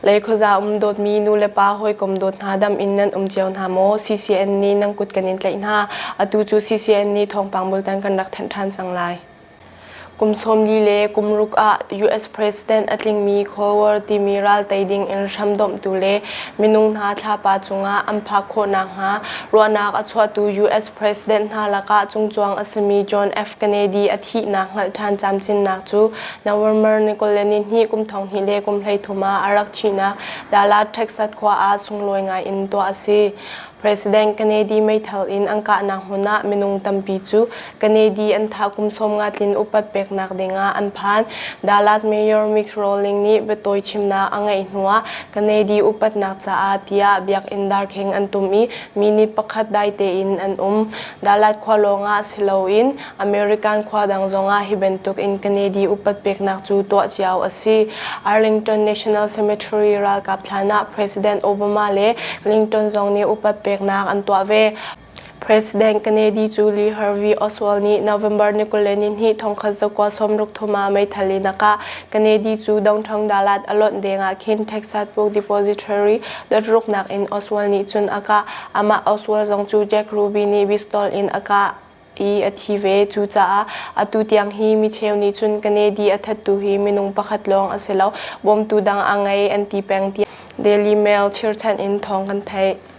Lei khuaza um dawtmi nu le pa hawikom dawt hna dam in nan um cio hna maw? CCN nih nan kut kan in tlaih hna. Atu cu CCN nih thawngpang bultan kan rak thanh ṭhan cang lai. Kum 40 le kum ruk ah US President a tlingmi Cold War timi ral tei ding in hramdomhtu le minung hna thlapa cungah an phak khawh nakhnga ruahnak a chuahtu US President hna lakah cungcuang a simi John F. Kennedy a thihnak hngalh ṭhan camcinnak cu November ni 22 kum 2013 ah a rak thihnak Dallas, Texas khua ah sunglawi ngai in tuah a si. President Kennedy meithal in an kahnak hmun ah minung tampi cu Kennedy an thah kum 50 tlin upat peknak dingah an phan. Dallas Mayor Mick Rowling nih biatawi chimnak a ngeih hnuah Kennedy upatnak caah tiah biakinn darkhing an tum i minute pakhat dai tein an um. Dallas khua lawngah si loin American khua dang zongah hi bantuk in Kennedy upat peknak cu tuah cio a si. Arlington National Cemetery ralkap thlan ah President Obama le Clinton zong nih upat peknak an tuah ve. President Kennedy cu Lee Harvey Oswald nih November ni 22 1963 ah meithal in a kah. Kennedy cu downtown Dallas a lonh deng ah khin Texas Book Depository dot ruknak in Oswald nih cun a kah. Amah Oswald zong cu Jack Ruby nih pistol in a kah i a thi ve. Cucaah atu tiang hi micheu nih cun Kennedy a thattu hi minung pakhat lawng a si lo, bawmtu dang a ngei an ti peng tiah Daily Mail chirchan in thawng kan theih.